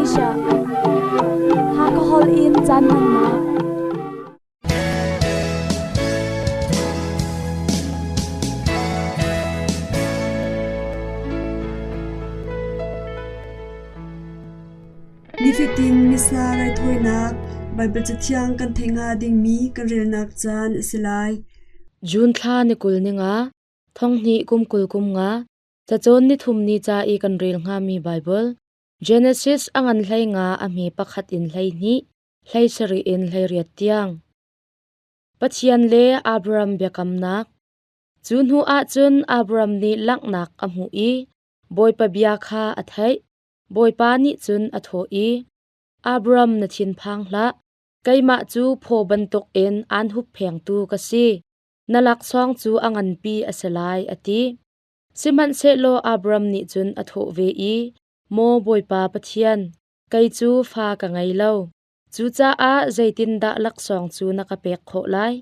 Asia. Hakha in caan hmannak. Nifatin Missa raithawinak Baibal Cathiang kan theih hnga dingmi kan relnak caan a si lai. June thla ni 20 ni nga, thong hnih kum 20 kum nga, cacawn ni thum ni ca i kan rel hngami Baibal, Genesis a ngan hlei nga a hme pakhat in hlei hnih, hlei sarih in hlei riat tiang. Pathian le Abraham biakamnak. Cu hnu ah cun Abraham nih langhnak a hmuh i Bawipa bia kha a theih. Bawipa nih cun a thawh i, Abraham na thinphang hlah, keimah cu phaw bantukin aan hupphengtu ka si. Na laksawng cu a nganpi a si lai, a ti. Sihmanhsehlaw Abraham nih cun a thawh ve i, Maw Bawipa Pathian, kei cu fa ka ngei lo. Cucaah zeitindah laksawng cu na ka pek khawh lai?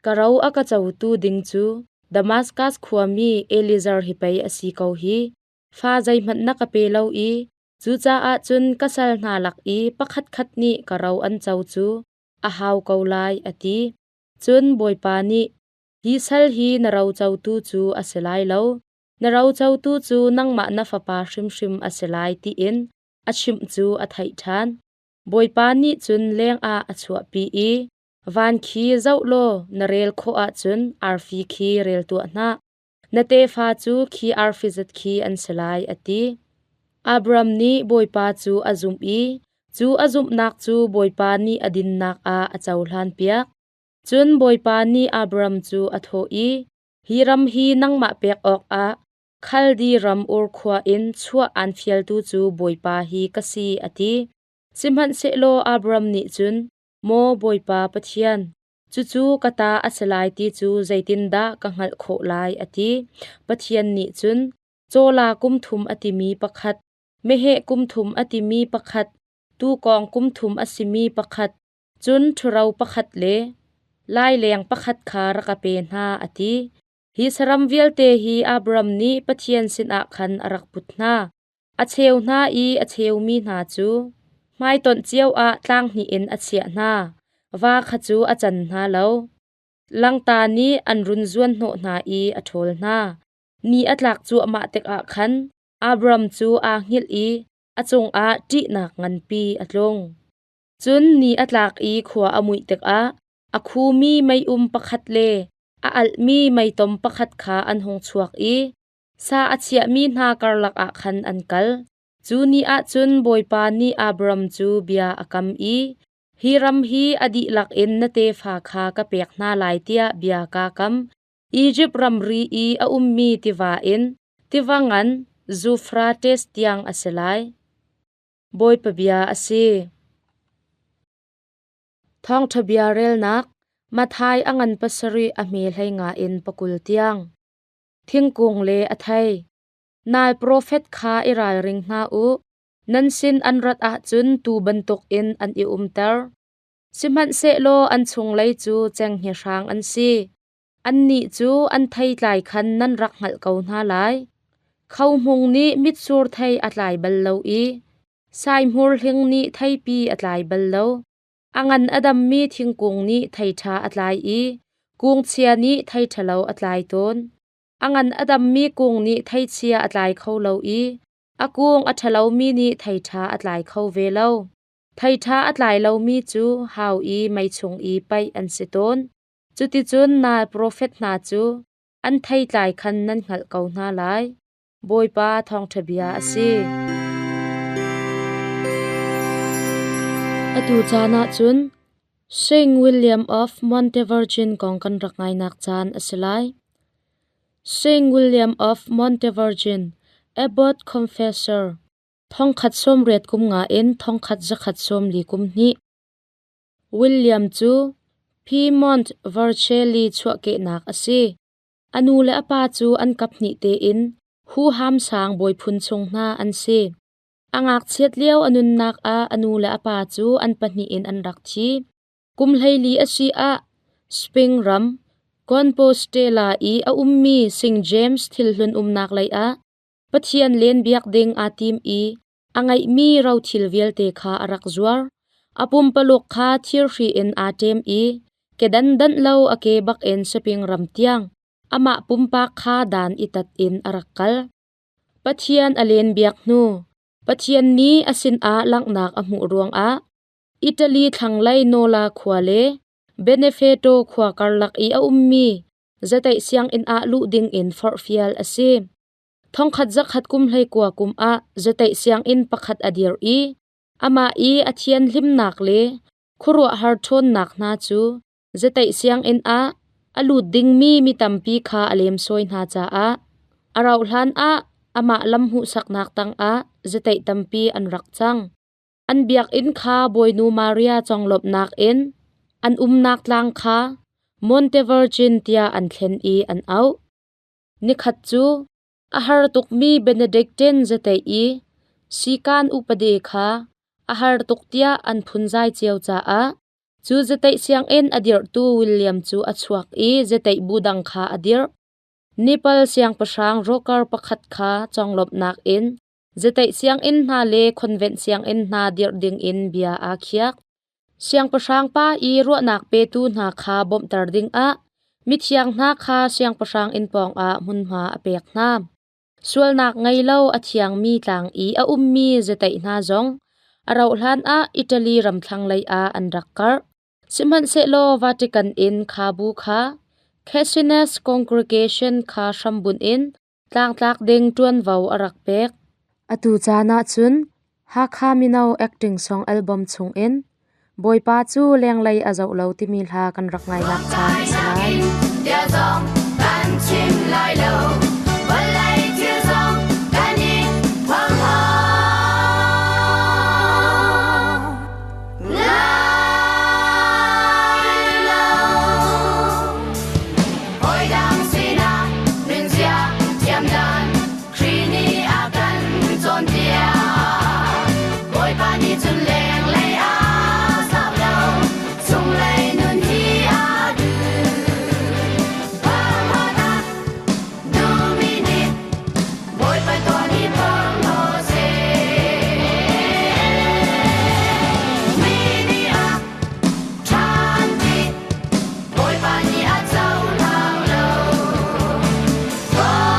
Ka ro a ka cotu ding cu Damaskas khuami Eliezer hi pei a si ko hi. Fa zeihmanh na ka pe lo i cucaah cun ka sal hna lak i pakhatkhat nih ka ro an co cu a hau ko lai, a ti. Cun Bawipa nih, Hi sal hi na ro cotu cu a si lai lo, na ro cotu cu nangmah na fapa hrimhrim a si lai, tiin a chimh cu a theih ṭhan. Bawipa nih cun lengah a chuahpi i, Van khi zoh law na rel khawh ahcun arfi khi rel tuah hna. Na tefa cu khi arfi zat khi an si lai, a ti. Abram nih Bawipa cu a zumh i cu a zumhnak cu Bawipa nih a dinnak ah a cohlanpiak. Cun Bawipa nih Abram cu a thawh i, Hi ram hi nangmah pek awkah Khaldi ram Ur khua in chuah aan fialtu cu Bawipa hi ka si, a ti. Sihmanhsehlaw Abram nih cun, Maw Bawipa Pathian, cucu ka ta a si lai ti cu zeitindah ka hngalh khawh lai, a ti. Pathian nih cun, Cawla kum thum a timi pakhat, meheh kum thum a timi pakhat, tuukawng kum thum a simi pakhat, cun ṭhuro pakhat le laileng pakhat kha rak ka pe hna, a ti. Hi saram vialte hi Abram nih Pathian sinah khan a rak put hna. A cheu hna i a cheumi hna cu hmaitonh cio ah tlang hnih in a chiah hna. Va kha cu a can hna lo. Langta nih an run zuanhnawh hna i a ṭhawl hna. Ni a tlak cuahmah tikah khan Abram cu aa hngilh i a cungah ṭihnak nganpi a tlung. Cun ni a tlak i khua a muih tikah a khumi meium pakhat le a alhmi meitom pakhat kha an hung chuak i sa a chiahmi hna karlak ah khan an kal. Cu ni ah cun Bawipa nih Abram cu bia a kam i, Hi ram hi a dihlak in na tefa kha ka pek hna lai tiah bia kaa kam. Izipt ramri i a ummi tiva in tiva ngan Zufrates tiang a si lai. Bawipa bia a si. Thawngṭha bia relnak Matthai a ngan pasarih a hme hlei nga in pakul tiang. Thingkung le a thei. Nal profet kha i ralring hna u. Nan sin an rat ahcun tuu bantukin an i umter. Sihmanhsehlaw an chunglei cu cenghngia hrang an si. Annih cu an theitlai khan nan rak hngalh ko hna lai. Khohmung nih mitsur thei a tlai bal lo i saihmur hling nih theipi a tlai bal lo. A ngan a dammi thingkung nih thei ṭha a tlai i kung chia nih thei ṭhalo a tlai tawn. A ngan a dammi kung nih thei chia a tlai kho lo i a kung a ṭhalomi nih thei ṭha a tlai kho ve lo. Thei ṭha a tlai lomi cu hau i mei chung i paih an si tawn. Cuticun nal profet hna cu an theitlai khan nan hngalh ko hna lai. Bawipa thawngṭha bia a si. Atu caan ah cun Saint William of Montevergine kong kan rak ngainak caan a si lai. Saint William of Montevergine, Abbot Confessor, thongkhat sawmriat kum nga in thongkhat zakhat sawmli kum hnih. William cu Piedmont Vercelli chuahkehnak a si. A nu le a pa cu an kaphnih tein huham sang bawiphun chung hna an si. A ngakchiat lio a nunnak ah a nu le a pa cu an pahnih in an rak thi. Kum 14 a si ah Spain ram Compostela i a ummi St. James thilhlun umnak lei ah Pathian len biak ding aa tim i A ngeihmi rothil vialte kha a rak zuar. A pumpaluk kha thirhri in aa ṭem i kedan danh lo a ke bak in Saping ram tiang amah pumpak kha dan i tat in a rak kal. Pathian a len biak hnu, Pathian nih a sinah langhnak a hmuh ruangah Italy thlanglei Nola khua le Benefeto khua karlak i a ummi zateih sianginn ah luh dingin forhfial a si. Thongkhat zakhat kum 19 kum ah zateih sianginn pakhat a dir i amah i a thianhlimnak le khuaruahhar ṭhawnnak hna cu zateih sianginn ah a lut dingmi mi tampi kha a lemsawi hna caah a rauhhlan ah amah lam hmuhsaknak tangah zateih tampi an rak cang. An biakinn kha Bawinu Maria conglawmhnak in an umnak tlang kha Monte Virgin tiah an thlen i an auh. Nikhat cu a har tukmi Benedictine zateih i sikan upade kha a har tuk tiah an phunzai cio caah cu zateih sianginn a dirhtu William cu a chuak i zateih bu dang kha a dirh. Nepal siangpahrang Rocker pakhat kha conglawmhnak in zateih sianginn hna le convent sianginn hna dirh dingin bia aa khiak. Siangpahrang pa i ruahnak petu hna kha bawmhter dingah mithiang hna kha siangpahrang inn pawngah hmunhma a pek hna. Sualnak ngei lo a thiangmi tlang i a ummi zateih hna zong a rauhhlan ah Italy ram thlanglei ah an rak karh. Sihmanhsehlaw Vatican in kha bu kha Cassines Congregation kha hrambunh in tlangtlak ding ṭuanvo a rak pek. Atu caan ahcun Hakha Mino Acting Song album chungin Bawipa cu lenglei a zoh lo timi hla kan rak ngainak caan a si lai. Bia zong kan chim lai lo, vawlei thil zong kan i phuang lai lo. Hawi sinah nunzia thiam dan Khrih nih a kan cawnpiak. Bawipa nih cun lenglei aa zoh lo, chunglei nun hi aa duh. Phorhlawt ah duhmi nih Bawipa tuah nih phorhlaw seh. Mi nih a ṭhan ti Bawipa nih a cohlang lo. Bawipa,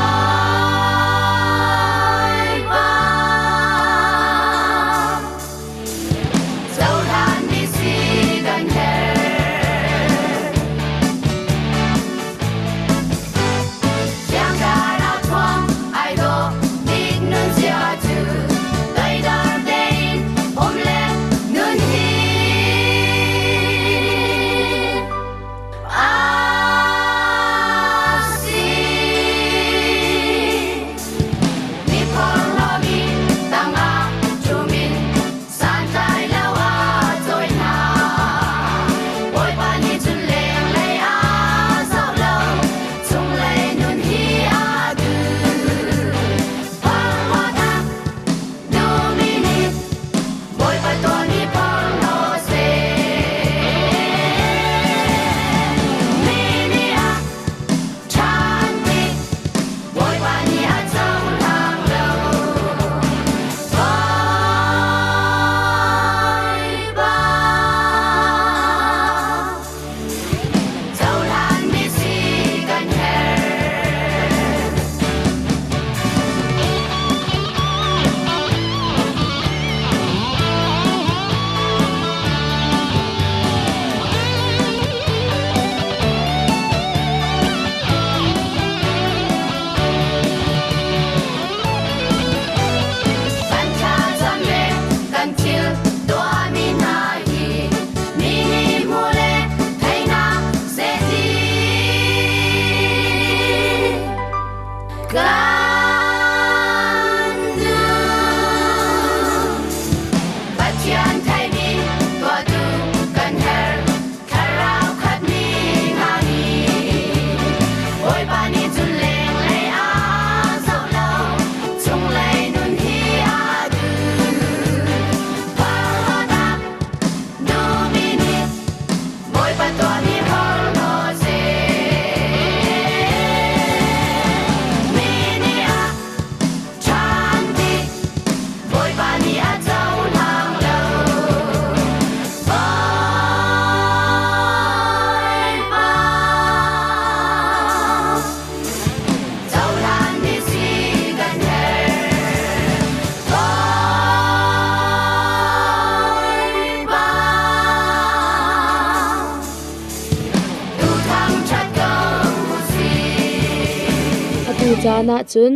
caan ahcun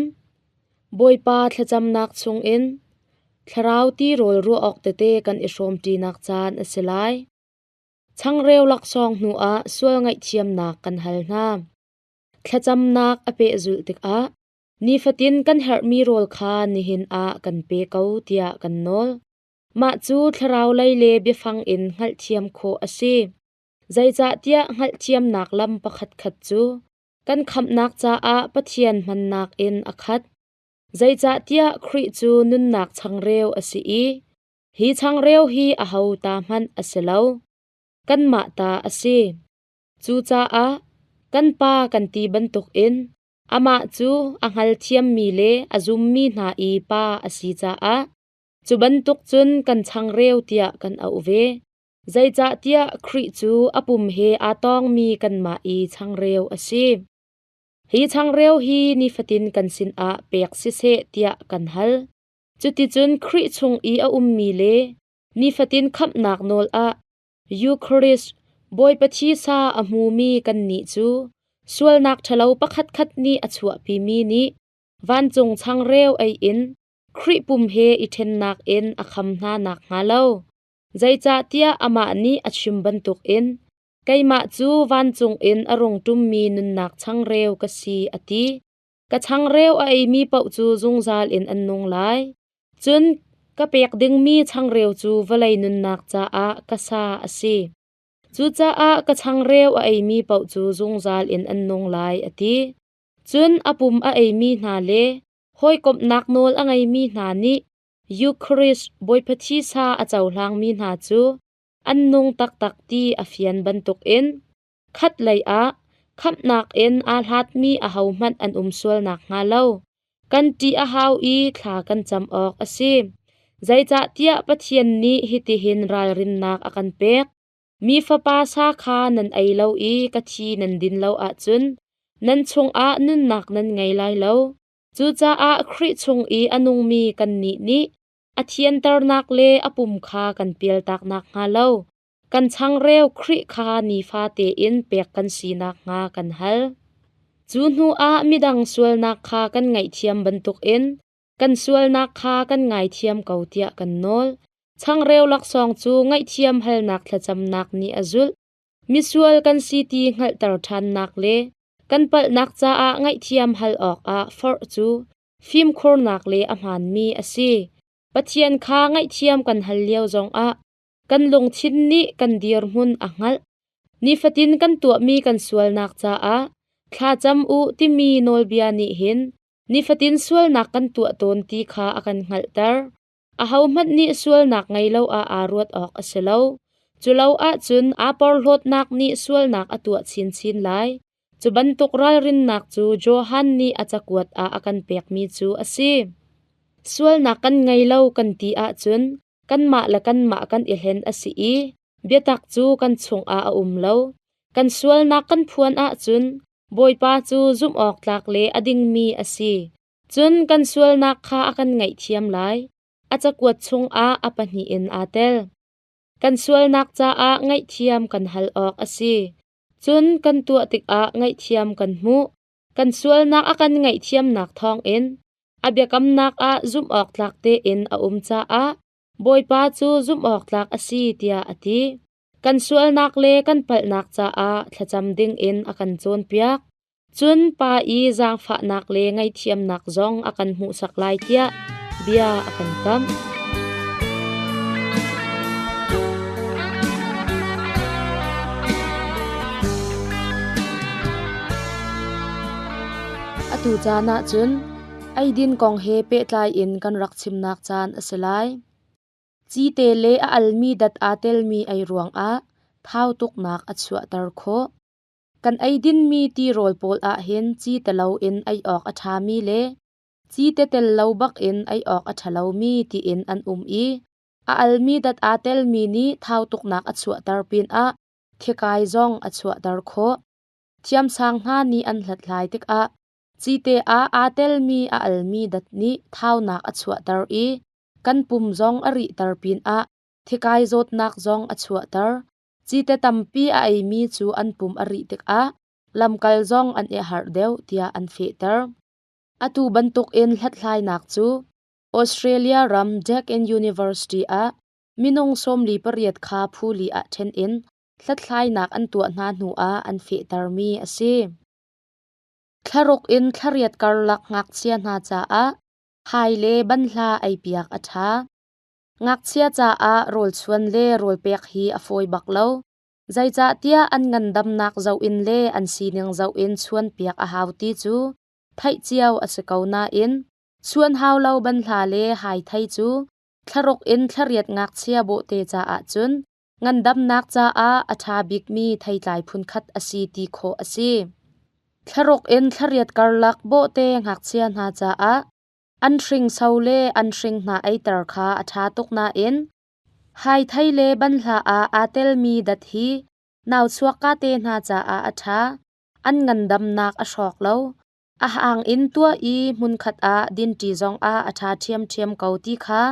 Bawipa thlacamnak chungin thlarau tirawl ruah awk tete kan i hrawmṭinak caan a si lai. Changreu laksawng hnuah sual ngaihthiamnak kan hal hna. Thlacamnak a pehzulh tikah nifatin kan herhmi rawl kha nihin ah kan pe ko tiah kan nawl. Mah cu thlarau lei le biafang in hngalhthiam khawh a si. Zeicahtiah hngalhthiamnak lam pakhatkhat cu kan khamhnak caah Pathian hmannak in a khat. Zeicahtiah Khrih cu nunnak changreu a si i hi changreu hi aho ta hmanh a si lo, kanmah ta a si. Cucaah kan Pa kan ti bantukin amah cu a hngalthiammi le a zummi hna i Pa a si caah cu bantuk cun kan changreu tiah kan auh ve. Zeicahtiah Khrih cu a pum he aa tawngmi kanmah i changreu a si. Hi changreu hi nifatin kan sinah pek siseh tiah kan hal. Cuticun Khrih chung i a ummi le nifatin khamhnak nawl ah Eucharist Bawipa thisa a hmumi kannih cu sualnak ṭhalo pakhatkhat nih a chuahpimi nih vancung changreu ei in Khrih pum he i ṭhennak in a kham hna nakhnga lo. Zeicahtiah amah nih a chim bantukin keimah cu vancung in a rung ṭummi nunnak changreu ka si a ti. Ka changreu a eimi paoh cu zungzal in an nung lai. Cun ka pek dingmi changreu cu vawlei nunnak caah ka sa a si. Cucaah ka changreu a eimi paoh cu zungzal in an nung lai a ti. Cun a pum a eimi hna le hawikomhnak nawl a ngeimi hna nih Eucharist Bawipa thisa a cohlangmi hna cu an nung taktak ti a fian bantukin khatlei ah khamhnak in aa hlatmi ahohmanh an um sual nakhnga lo kan ṭih a hau i thla kan cam awk a si. Zeicahtiah Pathian nih hitihin ralrinnak a kan pek. Mi fapa sa kha nan ei lo i ka thi nan din lo ahcun nan chungah nunnak nan ngei lai lo. Cucaah Khrih chung i a nungmi kannih nih a thianternak le a pum kha kan pialtak nakhnga lo kan changreu Khrih kha nifa tein pek kan si nakhnga kan hal. Cu hnuah midang sualnak kha kan ngaihthiam bantukin kan sualnak kha kan ngaithiam ko tiah kan nawl. Changreu laksawng cu ngaihthiam halnak thlacamnak nih a zulh. Misual kan si ti hngalhter ṭhannak le kan palhnak caah ngaihthiam hal awkah forh cu fimkhurnak le a hmaanmi a si. Pathian kha ngaihthiam kan hal lio zongah kan lungthin nih kan dirhmun a hngalh. Nifatin kan tuahmi kan sualnak caah thlacam u timi nawlbia nih hin nifatin sualnak kan tuah tawn ti kha a kan hngalhter. Ahohmanh nih sualnak ngei lo ah aa ruat awk a si lo. Cu lo ahcun aa porhlawtnak nih sualnak a tuah chinchin lai. Cu bantuk ralrinnak cu Johan nih a cakuat ah a kan pekmi cu a si. Sualnak kan ngei lo kan ti ahcun kanmah le kanmah kan i hlen a si i biatak cu kan chungah a um lo. Kan sualnak kan phuan ahcun Bawipa cu zumhawktlak le a dingmi a si. Cun kan sualnak kha a kan ngaihthiam lai. A cakuat chungah a pahnih in aa tel. Kan sualnak caah ngaihthiam kan hal awk a si. Cun kan tuah tikah ngaihthiam kan hmuh. Kan sualnak a kan ngaihthiamnak thawngin a biakamnak ah zumhawktlak tein a um caah Bawipa cu zumhawktlak a si tiah a ti. Kan sualnak le kan palhnak caah thlacam dingin a kan cawnpiak. Cun Pa i zaangfahnak le ngaihthiamnak zong a kan hmuhsak lai tiah bia a kan kamh. Atu caan ah cun eidin kong he pehtlai in kan rak chimnak caan a si lai. Cite le a almi dat aa telmi ei ruangah thau tuknak a chuahter khawh. Kan eidinmi tirawl pawl ahhin cite loin ei awk a ṭhami le cite tel lo bakin ei awk a ṭha lomi tiin an um i a almi dat aa telmi nih thau tuknak a chuahter pinah thikai zong a chuahter khawh. Thiamsang hna nih an hlathlai tikah cite ah aa telmi a almi dat nih thaunak a chuahter i kan pum zong a rihter pinah thikai zawtnak zong a chuahter. Cite tampi a eimi cu an pum a rih tikah lamkal zong an i harh deuh tiah an fehter. Atu bantukin hlathlainak cu Australia ram Deakin University ah minung 48 kha phuli ah ṭhen in hlathlainak an tuah hna hnu ah an fehtermi a si. Thlaruk in thlariat karlak ngakchia hna caah hai le banhla eipiak a ṭha. Ngakchia caah rawlchuan le rawlpek hi a fawi bak lo. Zeicahtiah an ngandamnak zoh in le an sining zoh in chuanpiak a hau ti cu theih cio a si ko nain chuan hau lo banhla le haithei cu thlaruk in thlariat ngakchia bawhte caah cun ngandamnak caah a ṭha bikmi theitlai phunkhat a si ti khawh a si. Thlaruk in thlariat karlak bawhte ngakchia hna caah an hringso le an hring hna eiter kha a ṭha tuk nain haithei le banhla ah aa telmi dat hi nauchuakka te hna caah a ṭha, an ngandamnak a hrawk lo. A hang in tuah i hmunkhat ah dinṭi zongah a ṭha ṭhiamṭhiam ko ti kha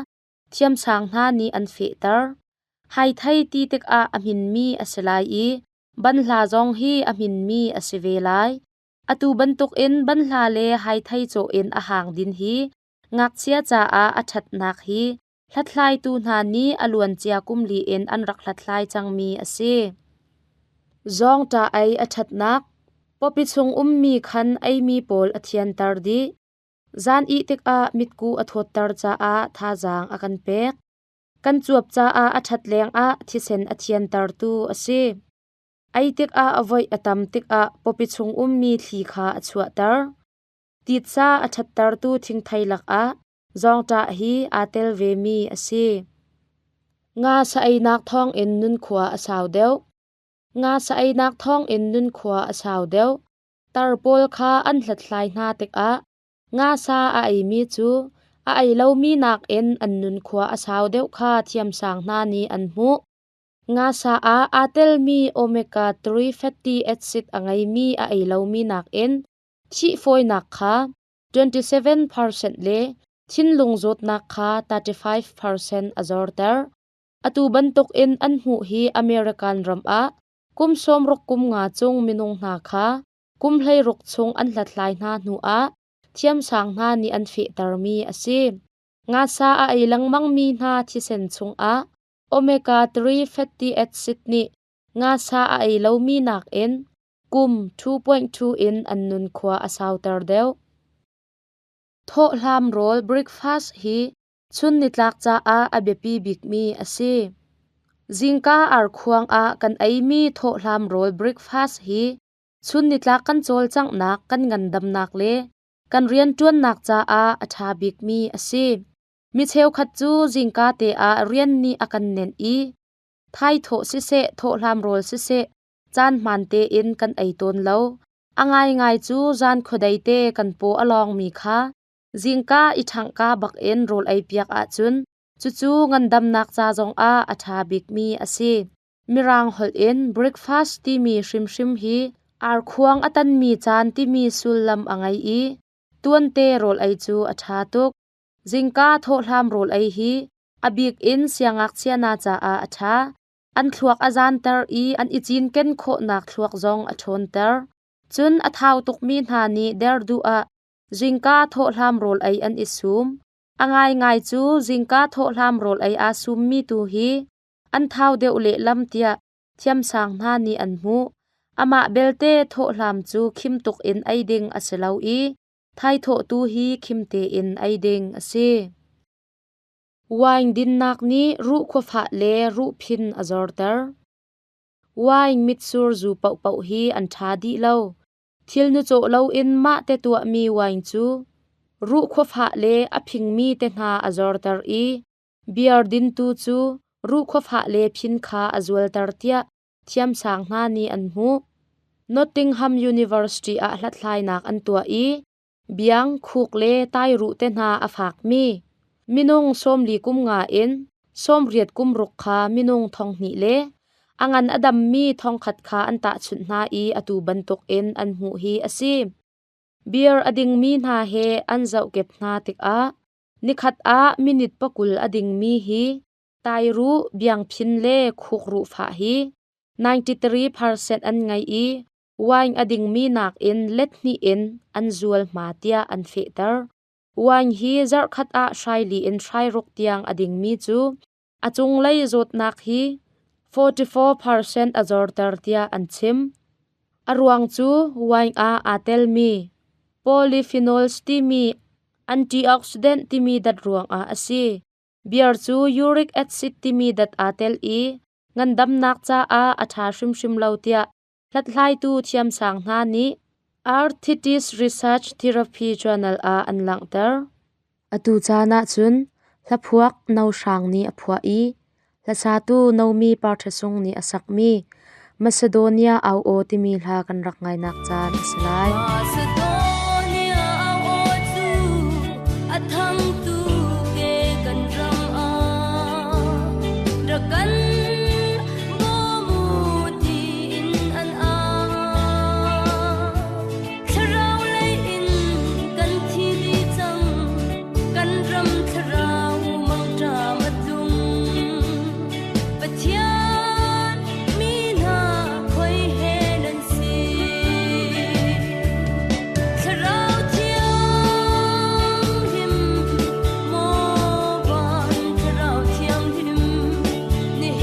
thiamsang hna nih an fehter. Haithei ti tikah a hminmi a si lai i banhla zong hi a hminmi a si ve lai. Atu bantukin banhla le haithei cawh in a hang din hi ngakchia caah a ṭhatnak hi hlathlaitu hna nih a luancia kum li in an rak hlathlai cangmi a si. Zawngṭah ei a ṭhatnak pawpi chung ummi khan eimi pawl a thianter dih. Zan ih tikah mitku a thawtter caah thazaang a kan pek. Kan cuap caah a ṭhat lengah thisen a thiantertu a si. Ei tikah a voih a tam tikah pawpi chung ummi thli kha a chuahter. Titsa a ṭhattertu thingthei lakah zawngṭah hi aa tel vemi a si. Nga sa einak thawngin nunkhua a sau deuh. Nga sa einak thawngin nunkhua a sau deuh. Tar pawl kha an hlathlai hna tikah nga sa a eimi cu a ei lomi nakin an nunkhua a sau deuh kha thiamsang hna nih an hmuh. Nga sa ah aa telmi omega-3 fatty acid a ngeimi a ei lomi nakin thih fawinak kha 27% le thinlung zawtnak kha 35% a zorter. Atu bantukin an hmuh hi American ram ah kum 60 kum nga cung minung hna kha kum 16 chung an hlathlai hna hnuah thiamsang hna nih an fehtermi a si. Ngasa a ei lengmangmi hna thisen chungah omega-3 fatty acid nih ngasa a ei lomi nakin kum 2.2 in an nunkhua a sauter deuh. Thawhhlam rawl breakfast hi chun nitlak caah a biapi bikmi a si. Zingka arkhuang ah kan eimi thawhhlam rawl breakfast hi chun nitlak kan cawlcanghnak, kan ngandamnak le kan rianṭuannak caah a ṭha bikmi a si. Mi cheukhat cu zingka te ah rian nih a kan nenh i thaithawh siseh, thawhhlam rawl siseh caan hmaan tein kan ei tawn lo. A ngaingai cu zan khuadei te kan paw a lawngmi kha zingka i ṭhangka bakin rawl ei piak ahcun cucu ngandamnak ca zongah a ṭha bikmi a si. Mirang holh in breakfast timi hrimhrim hi arkhuang a tanmi caan timi sullam a ngei i tuante rawl ei cu a ṭha tuk. Zingka thawhhlam rawl ei hi a bik in siangngakchia hna caah a ṭha. An thluak a zanter i an i cinken khawhnak thluak zong a ṭhawnter. Cun a thau tukmi hna nih der duh ah zingka thawhhlam rawl ei an i sum. A ngaingai cu zingka thawhhlam rawl ei aa summi tu hi an thau deuh lehlam tiah thiamsang hna nih an hmuh. Amah belte thawhhlam cu khim tuk in ei ding a si lo i thaithawh tu hi khim tein ei ding a si. Wine dinnak nih ruhkhuafah le ruhphin a zorter. Wine mitsur zu paohpaoh hi an ṭha dih lo. Thil nucawh loin mah te tuahmi wine cu ruhkhuafah le a phingmi te hna a zorter i beer dintu cu ruhkhuafah le phin kha a zualter tiah thiamsang hna nih an hmuh. Nottingham University ah hlathlainak an tuah i biang, khuk le tairuh te hna a fakmi minung 40 kum nga in 80 kum ruk kha minung 2,000 le a ngan a dammi 1,000 kha an tahchunh hna i atu bantukin an hmuh hi a si. Beer a dingmi hna he an zohkep hna tikah nikhat ah minute 20 a dingmi hi tairuh, biangphin le khukruh fah hi 93% an ngei i. Wine a dingmi nakin let hnih in an zualhma tiah an fehter. Wine hi zarhkhat ah hrai li in hrai ruk tiang a dingmi cu a cunglei zawtnak hi 44% a zorter tiah an chim. A ruang cu wine ah aa telmi polyphenols timi antioxidant timi dat ruangah a si. Beer cu uric acid timi dat aa tel i ngandamnak caah a ṭha hrimhrim lo tiah hlathlaitu thiamsang hna nih Arthritis Research Therapy Journal ah an langhter. Atu caan ahcun hlaphuak No Hrang nih a phuah i hlasatu Nomi Parthasung nih a sakmi Macedonia Au Aw timi hla kan rak ngainak caan a si lai. Macedonia au aw cu a thang tu ke kan ram ah rak kan bawm u tiin an au. Thlarau lei in kan thi dih cang, kan ram thlarau mangṭam a tlung. Pathian mi hna khoi he nan si. Thlarau thianghlim, maw van thlarau thianghlim, nihin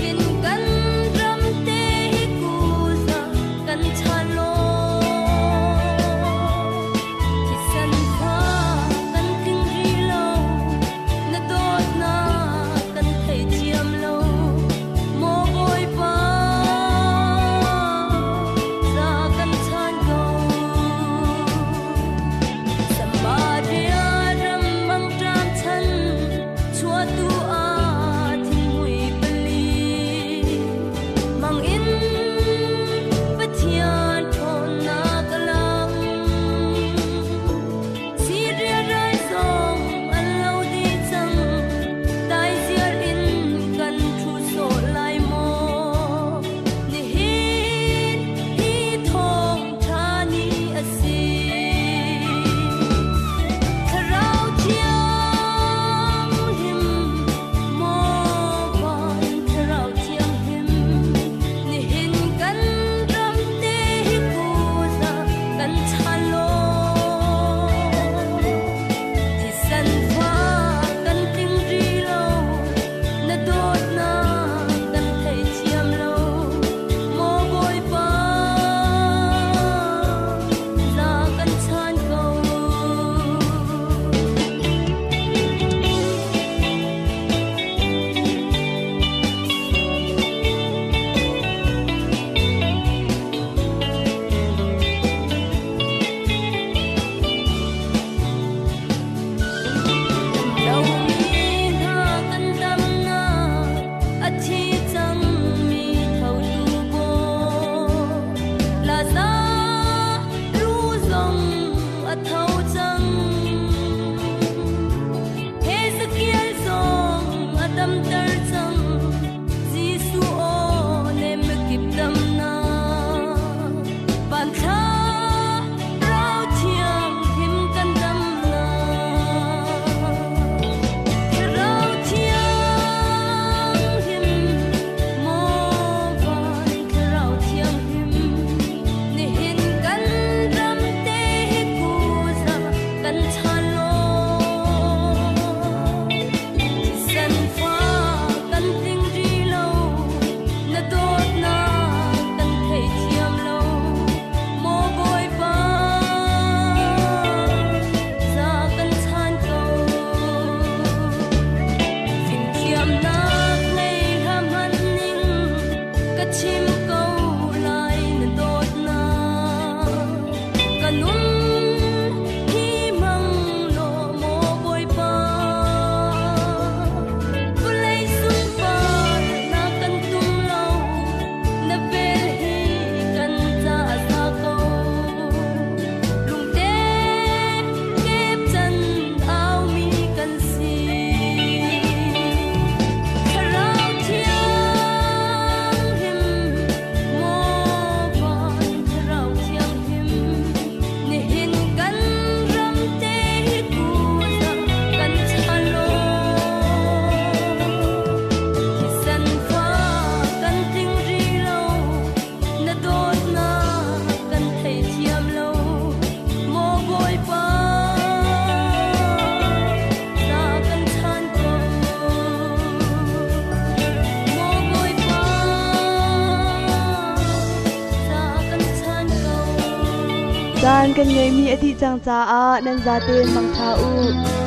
Caan kan ngeihmi a dih cang caah nan zaten mangṭha u.